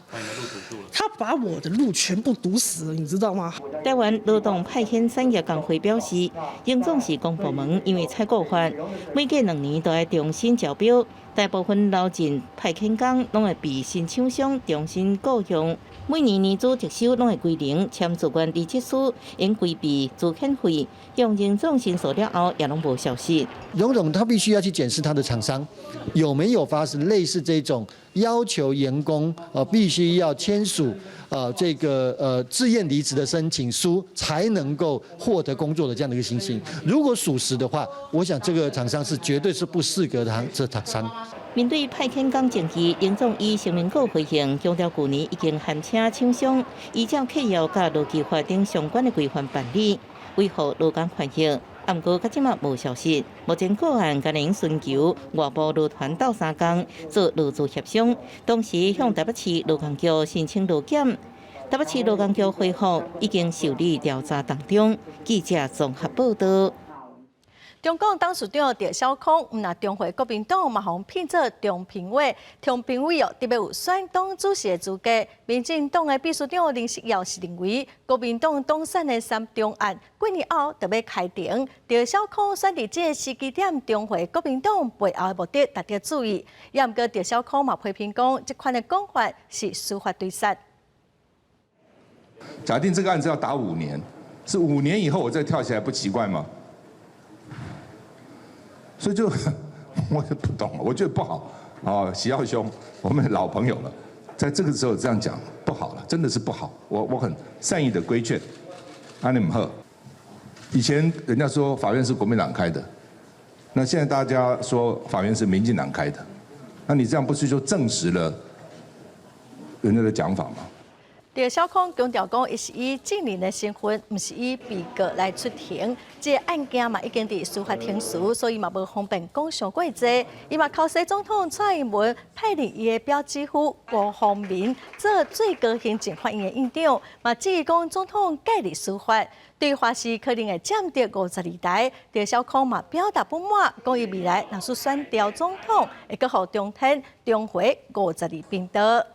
他把我的路全部堵死了，你知道嗎？台灣勞動派遣產業工會表示，榮總是公部門，因為採購法，每隔2年都愛重新招標。大部分留任派遣工攏會被新廠商重新雇傭，每年年資特收攏會規定簽自願離職書，應規避資遣費。向榮總申訴了後，也攏無消息。榮總他必須要去檢視他的廠商有沒有發生類似這種要求員工必須要簽署這個自願離職的申請書，才能夠獲得工作的這樣的一個情形。如果屬實的話，我想這個廠商是絕對是不適格的這廠商。面對派遣工爭議，榮總以聲明稿回應，強調舊年已經函請廠商依照契約佮勞基法等相關的規範辦理，維護勞工權益。毋過，到這馬無消息。目前個案敢若尋求外部勞團鬥相共做勞資協商，同時向台北市勞工局申請勞檢。台北市勞工局回覆已經受理調查當中。記者綜合報導。中共董事長鄭小康，毋但重回國民黨嘛，予人聘做中評委，中評委哦，特別有選黨主席的資格。民進黨的秘書長林錫耀是認為，國民黨黨選的三重案，幾年後就欲開庭。鄭小康選佇這个時機點重回國民黨背後的目的，值得注意。也毋過鄭小康嘛批評講，這款的講法是司法追殺。假定這個案子要打5年，是5年以後我再跳起來，不奇怪嗎？所以就我也不懂，我覺得不好。啊，錫耀兄，我們老朋友了，在這個時候這樣講不好了，真的是不好。我很善意的規勸，按呢毋好。以前人家說法院是國民黨開的，那現在大家說法院是民進黨開的，那你這樣不是就證實了人家的講法嗎？鄭小康強調講，伊是以證人的身份，毋是以被告來出庭。這个案件嘛已經佇司法程序，所以嘛無方便講傷過濟。伊嘛叩請總統蔡英文派任伊的表姊夫辜鴻銘做最高行政法院的院長，嘛質疑講總統介入司法，對華視可能會佔得52台。鄭小康嘛表達不滿，講伊未來若是選著總統，會閣予中天重回52頻道。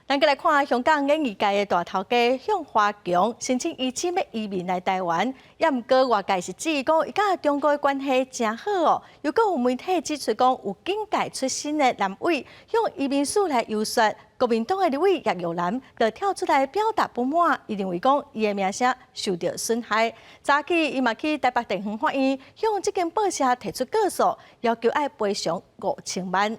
咱閣來看香港演藝界的大頭家向華強申請移簽欲移民來台灣，也毋過外界是質疑講，伊佮中國的關係誠好哦。又閣有媒體指出講，有警界出身的藍委向移民署來遊說，國民黨的立委葉玉蘭就跳出來表達不滿，伊認為講伊的名聲受著損害。早起伊嘛去台北地方法院向這間報社提出告訴，要求愛賠償5000萬。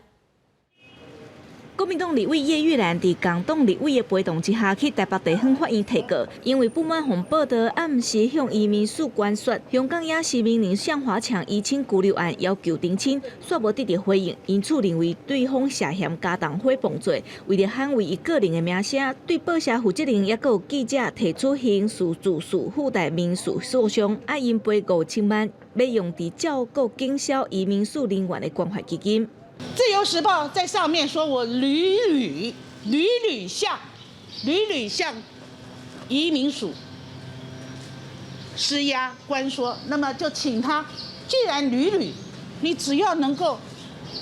國民黨立委葉毓蘭佇共黨立委的陪同之下去台北地方法院提告，因為不滿予報導暗示向移民署關說，香港影視名人向華強移請居留案要求澄清，煞無得到回應，因此認為對方涉嫌加重誹謗罪，為著捍衛伊個人的名聲，對報社負責人抑閣有記者提出刑事自訴附帶民事訴訟，愛𪜶賠5000萬，欲用佇照顧警消移民署人員的關懷基金。自由時報在上面說我屢屢屢屢向屢屢向移民署施壓關說，那麼就請他，既然屢屢，你只要能夠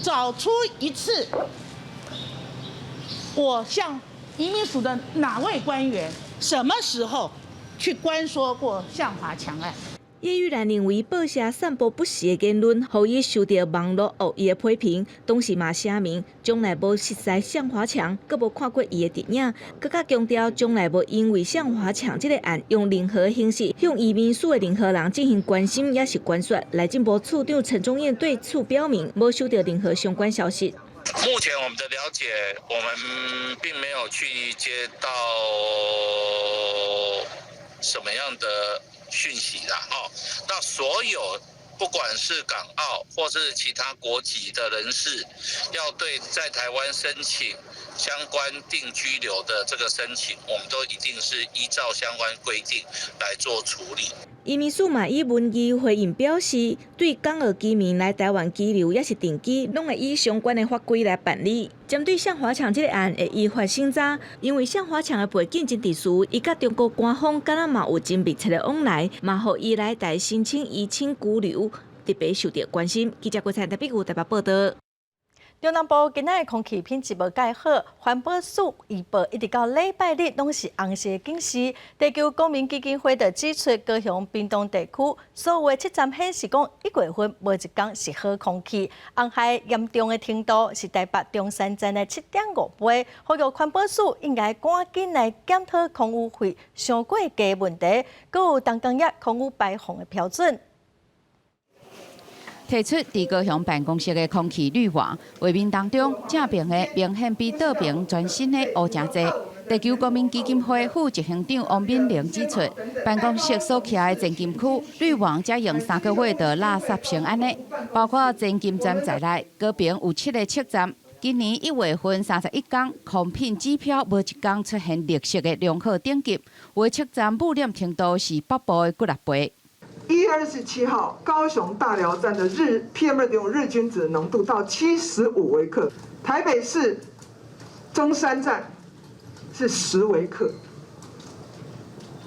找出一次我向移民署的哪位官員什麼時候去關說過向華強案。葉毓蘭認為報社散布不實的言論，予伊受著網路惡意的批評。當時嘛聲明，從來無熟似向華強，閣無看過伊的電影，閣較強調從來無因為向華強這个案，用任何形式向移民署的任何人進行關心，抑是關說。內政部次長陳宗彥對此表明，無收著任何相關消息。目前我們的了解，我們並沒有去接到什麼樣的訊息啦，哦，那所有不管是港澳或是其他國籍的人士，要對在台灣申請相關定居留的這個申請，我們都一定是依照相關規定來做處理。移民署嘛以文字回應表示，對港澳居民來台灣居留抑是定居，攏會以相關的法規來辦理。針對向華強這个案，會依法審查，因為向華強的背景真特殊，伊佮中國官方敢若嘛有真密切的往來，嘛予伊來台申請移請居留，特別受著關心。記者郭彩台北台北報導。中南部今仔的空氣品質無蓋好，環保署預報一直到禮拜日攏是紅色警示。地球公民基金會就指出，高雄屏東地區所有的測站顯示講，1月份無一工是好空氣，紅害嚴重的程度是台北中山站的7.5倍。呼籲環保署應該趕緊來檢討空污費傷過低問題，閣有重工業空污排放的標準。提出佇高雄辦公室的空氣濾網，畫面當中正爿的明顯比倒爿全新的烏誠濟。地球公民基金會副執行長王敏玲指出，辦公室所徛的前金區濾網才用3個月就垃圾成按呢，包括前金站在內，高屏有7个測站。今年1月份31工，空品指標無一工出現綠色的良好等級，有的測站污染程度是北部的幾若倍。 1月27號，高雄大寮站的日 PM 2.5日均值濃度到75微克，台北市中山站是10微克，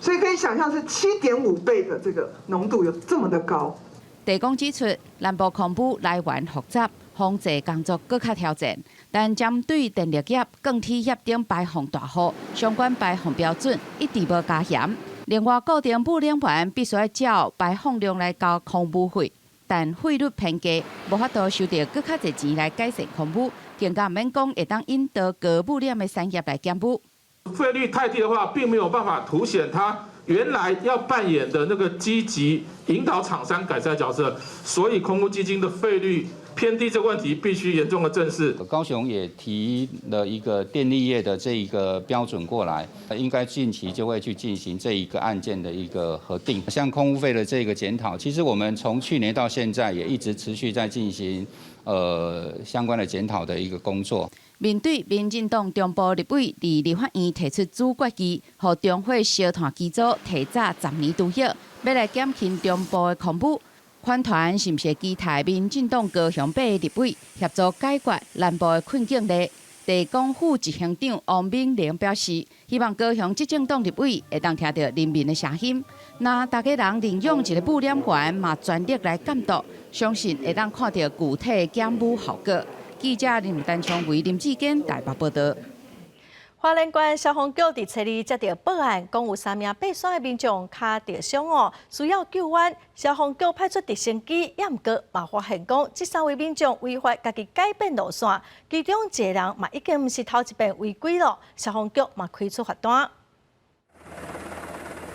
所以可以想象是7.5倍的這個濃度有這麼的高。地公指出，南部空污來源複雜，防治工作閣較挑戰，但針對電力業、鋼鐵業等排放大戶，相關排放標準一直無加嚴。另外，固定污染源必須照排放量來交空污費，但費率偏低，無法度收著閣較濟錢來改善空污，更加毋免講會當引導高污染的產業來減污。費率太低的話，並沒有辦法凸顯它原來要扮演的那個積極引導廠商改善角色，所以空污基金的費率偏低這個問題必須嚴重的正視。高雄也提了一個電力業的這一個標準過來，應該近期就會去進行這一個案件的一個核定。像空污費的這個檢討，其實我們從去年到現在也一直持續在進行相關的檢討的一個工作。面對民進黨中部立委佇立法院提出擬決議，予中火燒炭機組提早10年除役，欲來減輕中部的空污。環團是毋是期待民進黨高雄8个立委協助解決南部的困境呢？地公副執行長王敏玲表示，希望高雄執政黨立委會當聽著人民的聲音，若逐家人認養一个污染源，嘛全力來監督，相信會當看著具體的減污效果。記者林丹昌偉、林志堅台北報導。花蓮縣消防局佇初二接著報案，講有三名爬山的民眾跤著傷哦，需要救援。消防局派出直升機，也毋過嘛發現講，這三位民眾違法家己改變路線，其中一个人嘛已經毋是頭一遍違規囉。消防局嘛開出罰單。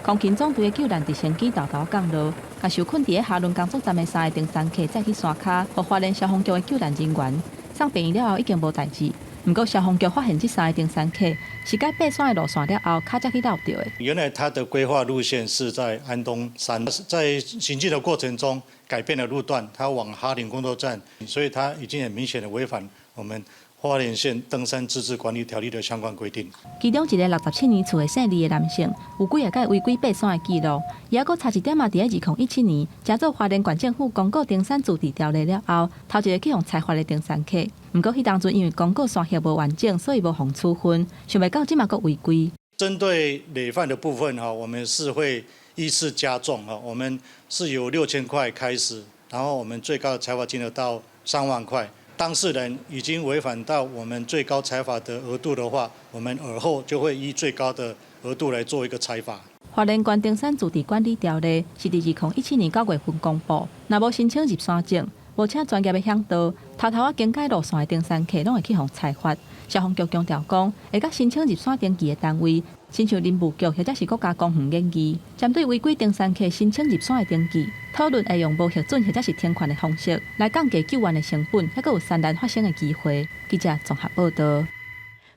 空勤總隊的救難直升機沓沓降落，共受困佇咧哈崙工作站的三个登山客載去山跤，予花蓮消防局的救難人員送病院了後已經無代誌。毋過消防局發現這三个登山客是佇爬山的路線了後，跤才去落著的。原來他的規劃路線是在安東山，在行進的過程中改變了路段，他往哈林工作站，所以他已經很明顯的違反我們花蓮縣登山自治管理條例的相關規定。其中一个67年厝的姓李的男性，有幾仔擺違規爬山的記錄，伊猶閣差一點仔，佇2017年，成做花蓮縣政府公告登山自治條例了後，頭一个去予裁罰的登山客。毋過彼當陣因為公告山葉無完整，所以無予處分。想袂到這馬閣違規。針對累犯的部分哈，我們是會依次加重哈，我們是由6000塊開始，然後我們最高的裁罰金額到3萬塊。當事人已經違反到我們最高裁罰的額度的話，我們爾後就會依最高的額度來做一個裁罰。花蓮縣登山自治管理條例是佇2017年9月份公布，若無申請入山證，無請專業的嚮導，偷偷仔更改路線的登山客，攏會去予裁罰。消防局強調講，會佮申請入山登記的單位，親像林務局或者是國家公園研議，針對違規登山客申請入山的登記，討論會用無核准或者是停權的方式來降低救援的成本，猶閣有山難發生的機會。記者綜合報道。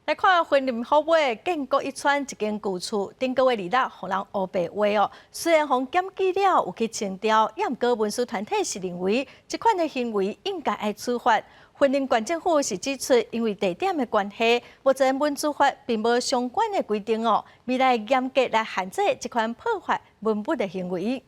來看雲林虎尾建國一村一間舊厝，頂個月26予人烏白畫哦。雖然予檢舉了有去清掉，也毋過文史團體是認為這款的行為應該愛處罰。雲林縣政府是指出，因為地點的關係，目前文資法並無相關的規定哦，未來嚴格來限制這款破壞文物的行為。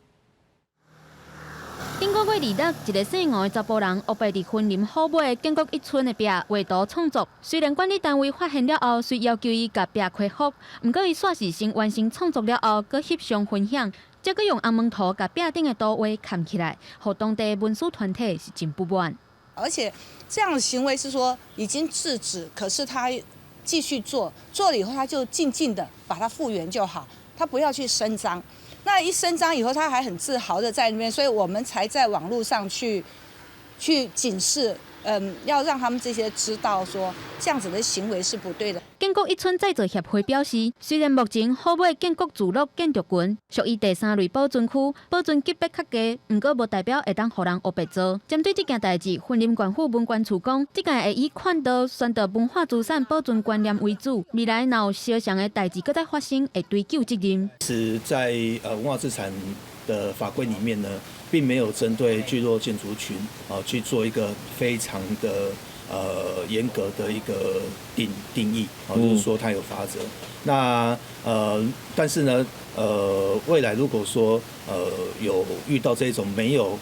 頂個月26，一个姓吳的查埔人，烏白佇雲林虎尾建國一村的壁畫圖創作。雖然管理單位發現了後，遂要求伊共壁恢復，毋過伊煞是先完成創作了後，閣翕相分享，再閣用紅毛塗共壁頂的圖畫崁起來，予當地文史團體是真不滿。而且這樣的行為是說已經制止，可是他繼續做，做了以後他就靜靜的把它復原就好，他不要去聲張。那一聲張以後，他還很自豪的在那邊，所以我們才在網絡上去警示，要讓他們這些知道說這樣子的行為是不對的。建國一村再造協會表示，雖然目前虎尾建國聚落建築群屬於第三類保存區，保存級別較低，毋過無代表會當予人烏白做。針對這件代誌，雲林縣府文管處講，這屆會以勸導、宣導文化資產保存觀念為主，未來若有相像的代誌閣再發生，會追究責任。是在文化資產的法規裡面呢，並沒有針對聚落建築群啊去做一個非常的嚴格的一個定義，啊，就是說它有罰則。那但是呢，未來如果說有遇到這種沒有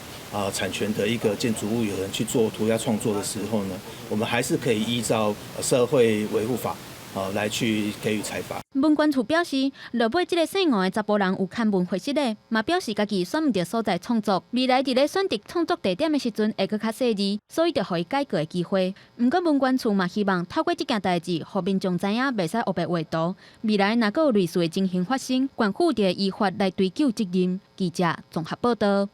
產權的一個建築物，有人去做塗鴉創作的時候呢，我們還是可以依照社會維護法啊來去給予裁罰。文管處表示，落尾這个姓吳的查埔人有勘文回失的，嘛表示家己選毋著所在創作，未來佇咧選擇創作地點的時陣會閣較細膩，所以著予伊改過的機會。毋過文管處嘛希望透過這件代誌，予民眾知影袂使烏白畫圖。未來若閣有類似的情形發生，縣府就會依法來追究責任。記者綜合報道。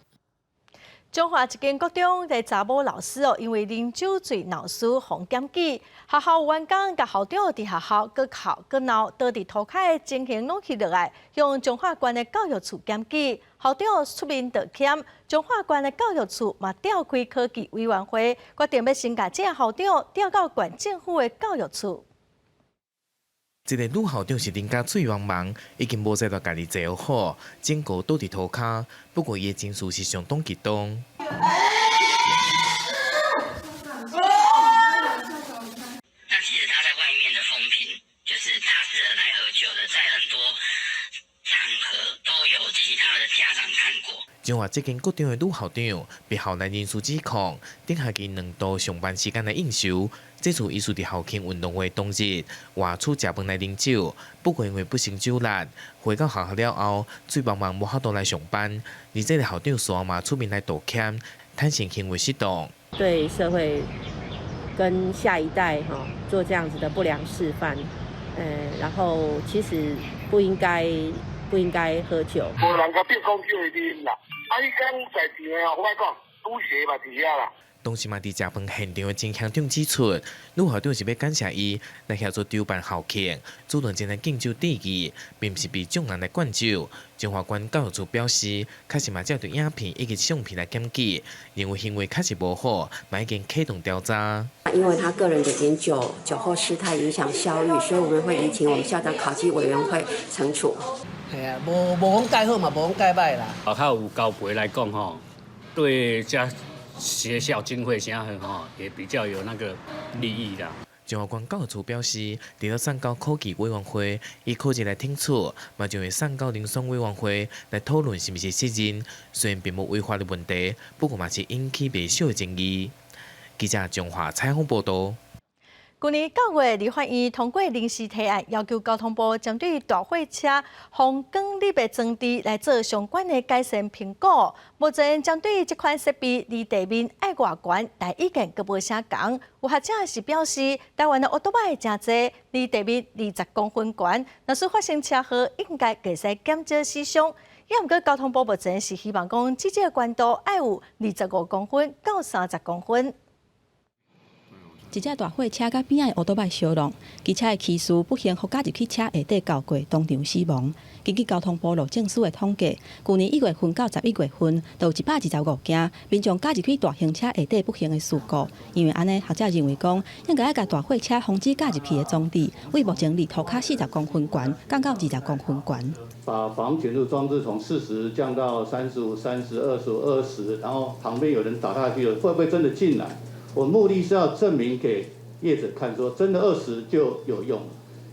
彰化一間國中的查某老師哦，因為啉酒醉鬧事，予檢舉。學校員工佮校長佇學校閣哭閣鬧，倒佇塗跤的情形攏翕落來，向彰化縣的教育處檢舉。校長出面道歉，彰化縣的教育處嘛召開科技委員會，決定欲先共這个校長調到縣政府的教育處。這个女校長是啉甲醉茫茫，已經無再來家己坐好，整個倒佇塗跤。不過伊的情緒是相當激動。那其實他在外面的風評，就是他是很愛喝酒的，在很多場合都有其他的家長看過。彰化這間國中的女校長被校內人士指控，頂學期兩度上班時間來應酬。這次伊是佇校慶運動會當日外出食飯來啉酒，不過因為不勝酒力，回到學校了後，醉茫茫無法度來上班。而這个校長事後嘛出面來道歉，坦承行為失當。對社會跟下一代哈做這樣子的不良示範，然後其實不應該喝酒。無人共逼講叫伊啉啦，啊，彼工在場的哦，我講主席嘛佇遐啦。當時嘛佇食飯現場的情形中指出，女校長是欲感謝伊來協助籌辦校慶，主動前來敬酒致意，並毋是被眾人來灌酒。彰化縣教育處表示，確實嘛照著影片以及相片來檢舉，認為行為確實無好，嘛已經啟動調查。因為他個人的飲酒酒後失態影響校譽，所以我們會移請我們校長考紀委員會懲處。係啊，無無講蓋好嘛，無講蓋歹啦。啊，較有交陪來講吼，對這學校經費啥貨吼，也比較有那個利益啦。彰化縣教育處表示，除了送交考紀委員會以考試來懲處，嘛將會送交遴選委員會來討論是毋是適任。雖然並無違法的問題，不過嘛是引起袂少的爭議。記者彰化採訪報導。去年9月，立法院通過臨時提案，要求交通部針對大貨車防捲入的裝置來做相關的改善評估。目前針對這款設備離地面愛偌懸，但意見閣無啥仝。有學者是表示，台灣的歐多擺誠濟，離地面20公分懸，若是發生車禍，應該會使減少死傷。也毋過交通部目前是希望講，這個懸度愛有25公分到30公分。一隻大貨車佮邊仔的歐多擺相挵，機車的騎士不幸予駕入去車下底鉤過，當場死亡。根據交通部路政署的統計，去年1月份到11月份，就有125件民眾駕入去大型車下底不幸的事故。因為按呢，學者認為講，應該愛共大貨車防止駕入去的裝置，為目前離塗跤40公分懸，降到20公分懸。把防捲入裝置從40降到35、30、25、20，然後旁邊有人打下去了，會不會真的進來？我目的是要證明給業者看，說真的二十就有用，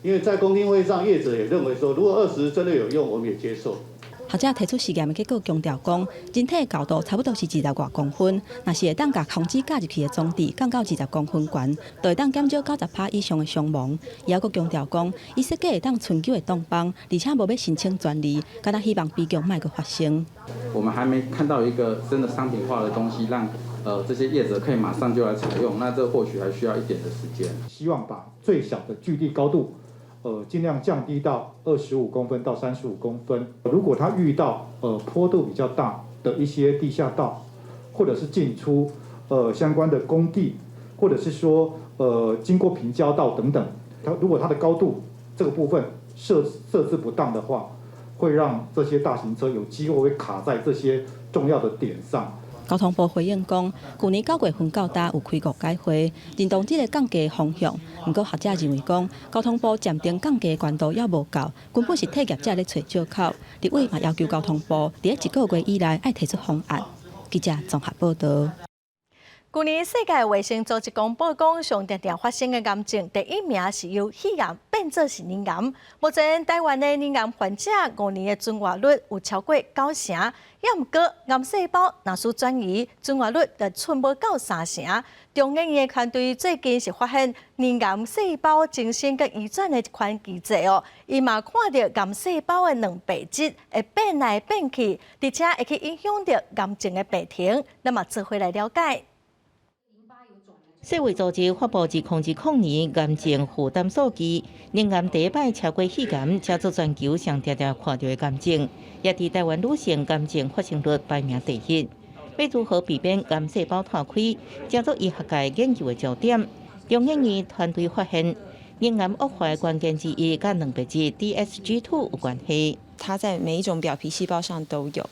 因為在公聽會上，業者也認為說，如果二十真的有用，我們也接受。學者提出實驗的結果，強調講，人體的高度差不多是20外公分，若是會當共防止駕入去的裝置降到20公分懸，就會當減少90%以上的傷亡。伊猶閣強調講，伊設計會當伸久的擋板，而且無欲申請專利，敢若希望悲劇莫閣發生。我們還沒看到一個真的商品化的東西，讓這些業者可以馬上就來採用，那這或許還需要一點的時間。希望把最小的距離高度，盡量降低到25公分到35公分。如果他遇到坡度比較大的一些地下道，或者是進出相關的工地，或者是說經過平交道等等，它如果它的高度這個部分設置不當的話，會讓這些大型車有機會會卡在這些重要的點上。交通部回應講，去年9月份到今有開五屆會，認同這个降低方向。毋過學者認為講，交通部暫定降低懸度猶無夠，根本是替業者咧揣藉口。立委嘛要求交通部佇一個月以內愛提出方案。記者綜合報導。去年世界衛生組織公布講，上定定發生的癌症第一名是由肺癌變做是乳癌。目前台灣的乳癌患者5年的存活率有超過9成，也毋過癌細胞若是轉移，存活率就賰無夠3成。中研院的團隊最近是發現乳癌細胞增生佮移轉的一款機制哦，伊嘛看著癌細胞的蛋白質會變來變去，而且會去影響著癌症的病程。咱嘛做伙來了解。世衛組織發布2020年癌症負擔數據，乳癌第一擺超過肺癌，成做全球上定定看著的癌症，也佇台灣女性癌症發生率排名第一。欲如何避免癌細胞湠開，成做醫學界研究的焦點。中研院團隊發現，乳癌惡化的關鍵之一，佮蛋白質 DSG2 有關係。它在每一種表皮細胞上都有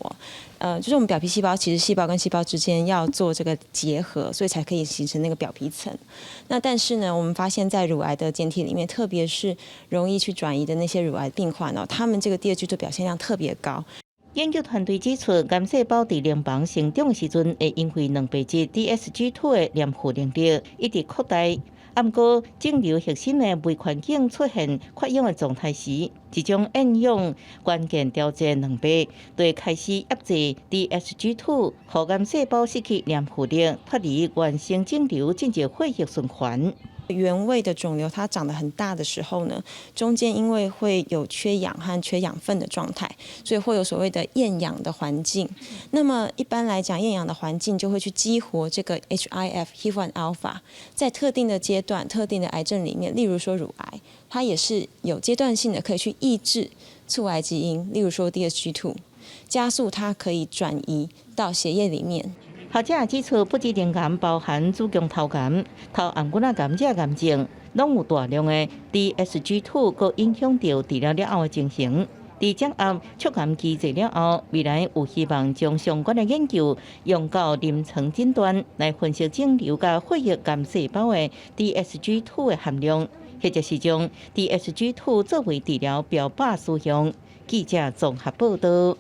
哦，就是我們表皮細胞其實細胞跟細胞之間要做這個結合，所以才可以形成那個表皮層。那但是呢，我們發現，在乳癌的檢體裡面，特別是容易去轉移的那些乳癌病患哦，他們這個 DSG2 表現量特別高。研究團隊指出，癌細胞佇卵房成長的時陣，會因為蛋白質 DSG2 的黏附能力一直擴大。毋過，腫瘤核心的微環境出現缺氧的狀態時，這種厭氧關鍵調節蛋白就會開始抑制 DSG2，予癌細胞失去黏附力，脫離原生腫瘤進入血液循環。原位的腫瘤它長得很大的時候呢，中間因為會有缺氧和缺養分的狀態，所以會有所謂的厭氧的環境。那麼一般來講，厭氧的環境就會去激活這個 HIF HIF-1 alpha，在特定的階段、特定的癌症裡面，例如說乳癌，它也是有階段性的可以去抑制促癌基因，例如說 DSG2，加速它可以轉移到血液裡面。學者指出，不只乳癌包含子宮頭癌、頭頷骨仔癌這癌症，攏有大量的 DSG2，閣影響著治療了後的情形。佇掌握促癌機制了後，未來有希望將相關的研究用到臨床診斷來分析腫瘤佮血液癌細胞的 DSG2 的含量，或者是將 DSG2 作為治療標靶使用。記者綜合報導。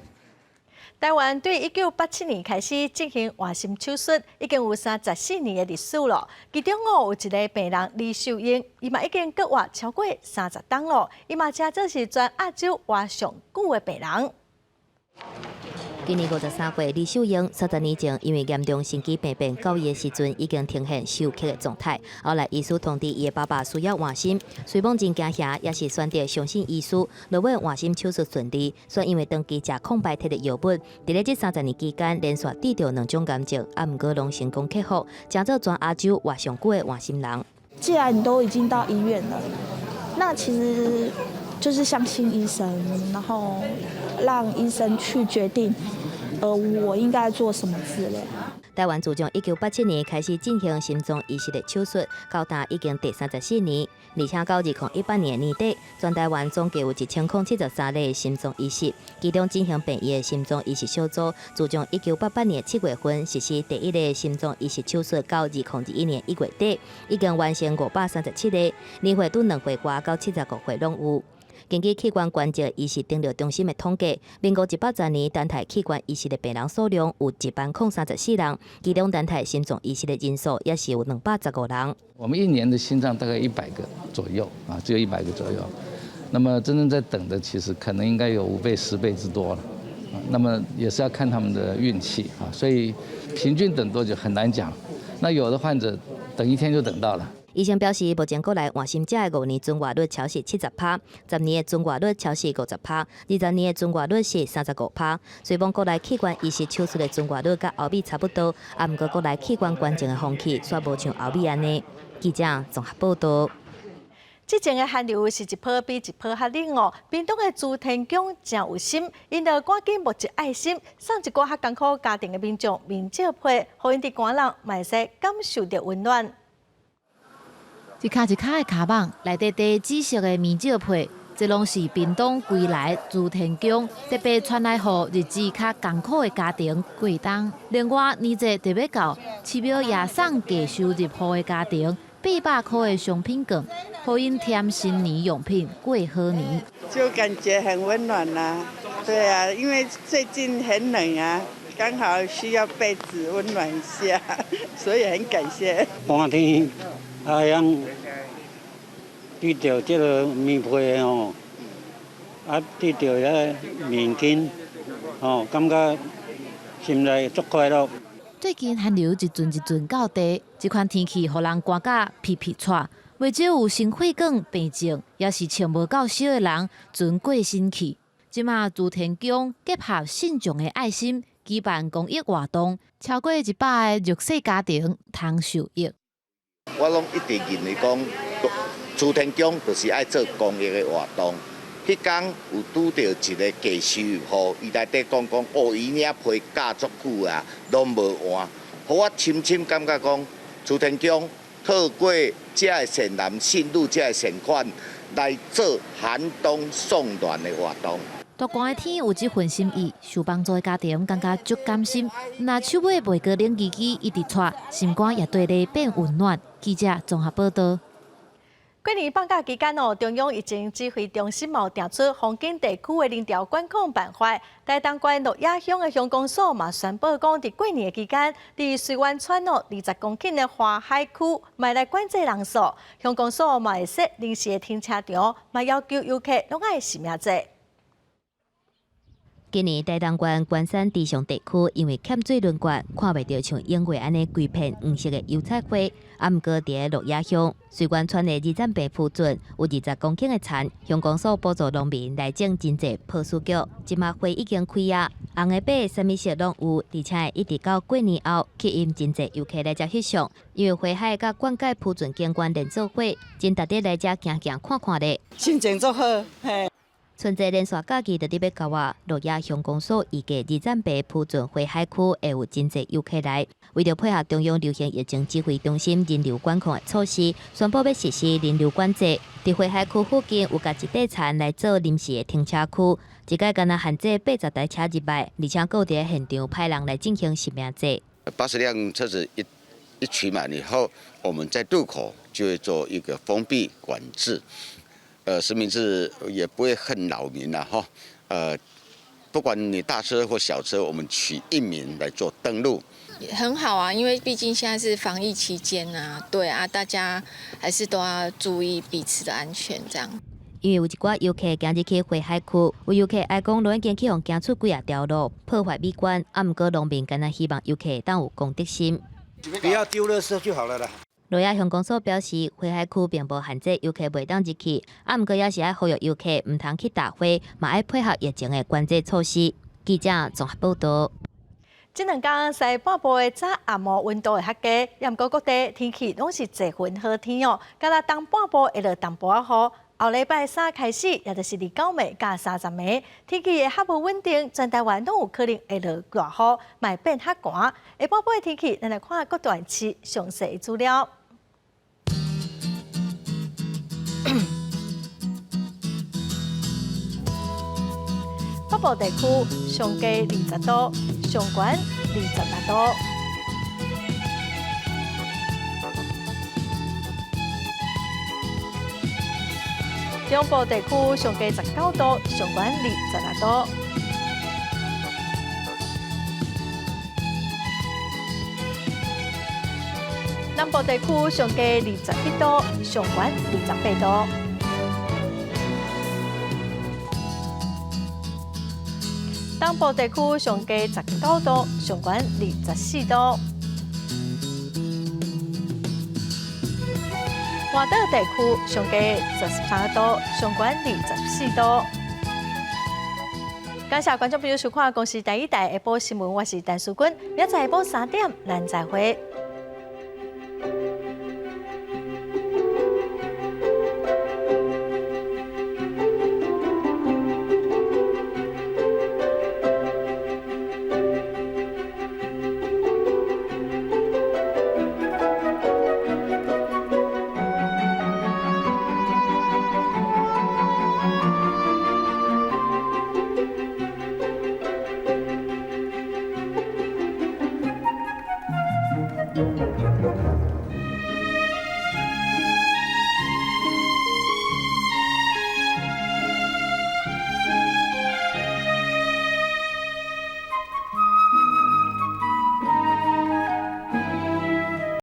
台灣對1987年開始進行換心手術，已經有34年的歷史了。其中哦，有一个病人李秀英，伊嘛已經閣活超過30冬囉，伊嘛稱做是全亞洲活上久的病人。今年53歲，李秀英30年前因為嚴重心肌病變，九月的時陣已經呈現休克的狀態。後來醫師通知伊的爸爸需要換心，雖罔真驚嚇，也是選擇相信醫師。落尾換心手術順利，煞因為長期食抗排鐵的藥物，佇咧這三十年期間連續得著兩種癌症，啊，毋過攏成功克服，成做全亞洲活上久的換心人。既然你都已經到醫院了，那其實就是相信醫生，然後讓醫生去決定，我應該做什麼治療。台灣自從1987年開始進行心臟移植的手術，到今已經第34年，而且到2018年年底，全台灣總計有1073例心臟移植，其中進行病院的心臟移植小組，自從1988年7月份實施第一例心臟移植手術，到2021年1月底，已經完成537例，年歲對2歲外到75歲攏有。根據器官捐贈移植診療中心的統計，民國110年單台器官移植的病人數量有10,034人，其中單台心臟移植的人數也是有215人。我們一年的心臟大概100個左右啊，只有一百個左右。那麼真正在等的，其實可能應該有5倍、10倍之多了。那麼也是要看他們的運氣啊，所以平均等多久很難講。那有的患者等一天就等到了。醫生表示，目前國內換心者的5年存活率超過70%，10年的存活率超過50%，20年的存活率是35%。雖罔國內器官移植手術的存活率佮歐美差不多，啊，毋過國內器官捐贈的風氣煞無像歐美按呢。記者綜合報導。這陣的寒流是一波比一波較冷哦。屏東的朱天宮誠有心，𪜶就趕緊募集愛心，送一寡較艱苦家庭的民眾棉罩被，予𪜶佇寒人嘛會使感受著溫暖。一跤一跤的跤蠓，內底塊紫色的棉罩被，這攏是屏東歸來朱天宮特別傳來予日子較艱苦的家庭過冬。另外，年節特別到，寺廟也送低收入戶的家庭800塊的商品券，予𪜶添新年用品過好年。就感覺很溫暖啦，對啊，因為最近很冷啊，剛好需要被子溫暖一下，所以很感謝。寒天啊，樣得著這个棉被吼，啊，得著遐面巾，吼，感覺心內足快樂。最近寒流一陣一陣到地，這款天氣予人寒甲皮皮掣，袂少有心血管病症，抑是穿無夠少的人，船過身去。這馬朱天宮結合信眾的愛心，舉辦公益活動，超過100個弱勢家庭通受益。我攏一直認為講，朱天宮就是愛做公益的活動。彼工有拄著一个低收入戶，伊內底講講，哦，伊領被咬足久啊，攏無換，予我深深感覺講，朱天宮透過這个善男信女這个善款來做寒冬送暖的活動。大寒的天有這份心意，受幫助的家庭感覺足甘心。若手尾袂閣冷吱吱，一直掣，心肝也綴咧變溫暖。記者綜合報導。過年放假期間哦，中央疫情指揮中心嘛定出風景地區的人潮管控辦法。台東縣鹿野鄉的鄉公所嘛宣布講，佇過年的期間，佇水源村哦20公頃的花海區，莫來管制人數。鄉公所嘛會設臨時的停車場，嘛要求遊客攏愛實名制。今年台東縣關山池上地區因為欠水輪灌，看袂著像往月按呢規片黃色的油菜花。啊，毋過佇咧鹿野鄉水源村的二層坪鋪準有20公頃的田，鄉公所補助農民來種真濟波斯菊，這馬花已經開啊，紅的白的啥物色攏有，而且一直到過年後，吸引真濟遊客來遮翕相。因為花海佮灌溉鋪準景觀連做伙，真值得來遮行行看看咧。心情足好，嘿。春節連續假期就佇欲到啊，鹿野鄉公所預計二十八鋪圳花海區會有真濟遊客來。為著配合中央流行疫情指揮中心人流管控的措施，宣布欲實施人流管制。佇花海區附近有共一塊田來做臨時的停車區，這擺干焦限制80台車入來，而且閣佇現場派人來進行實名制。 80輛車子一取滿以後，我們在路口就會做一個封閉管制。實名制也不會很擾民啦，哈。不管你大車或小車，我們取一名來做登錄。很好啊，因為畢竟現在是防疫期間啊，對啊，大家還是都要注意彼此的安全，這樣。因為有一寡遊客今日去花海區，有遊客哀講路已經去予行出幾仔條路，破壞美觀。啊，毋過農民敢若希望遊客會當有公德心，不要丟垃圾就好了啦。鹿野鄉公所表示，花海區並無限制遊客袂當入去，啊，毋過也是愛呼籲遊客毋通去踏花，嘛愛配合疫情的管制措施。記者綜合報道。這兩工西半部的早暗暝溫度會較低，也毋過各地天氣攏是濟雲好天哦。敢若東半部會落淡薄仔雨，後禮拜三開始，也就是29暝佮30暝，天氣會較無穩定，全台灣攏有可能會落大雨，嘛會變較寒。下半晡的天氣，咱來看各縣市詳細資料。北部地區上低20度，上懸28度。中部地區上低19度，上懸26度。南部地區上低21度，上懸28度。東部地區上低19度，上懸24度。外島地區上低13度，上懸24度。感謝觀眾朋友收看《公視第一台下晡新聞》，我是陳淑君，明仔載下晡3點，咱再會。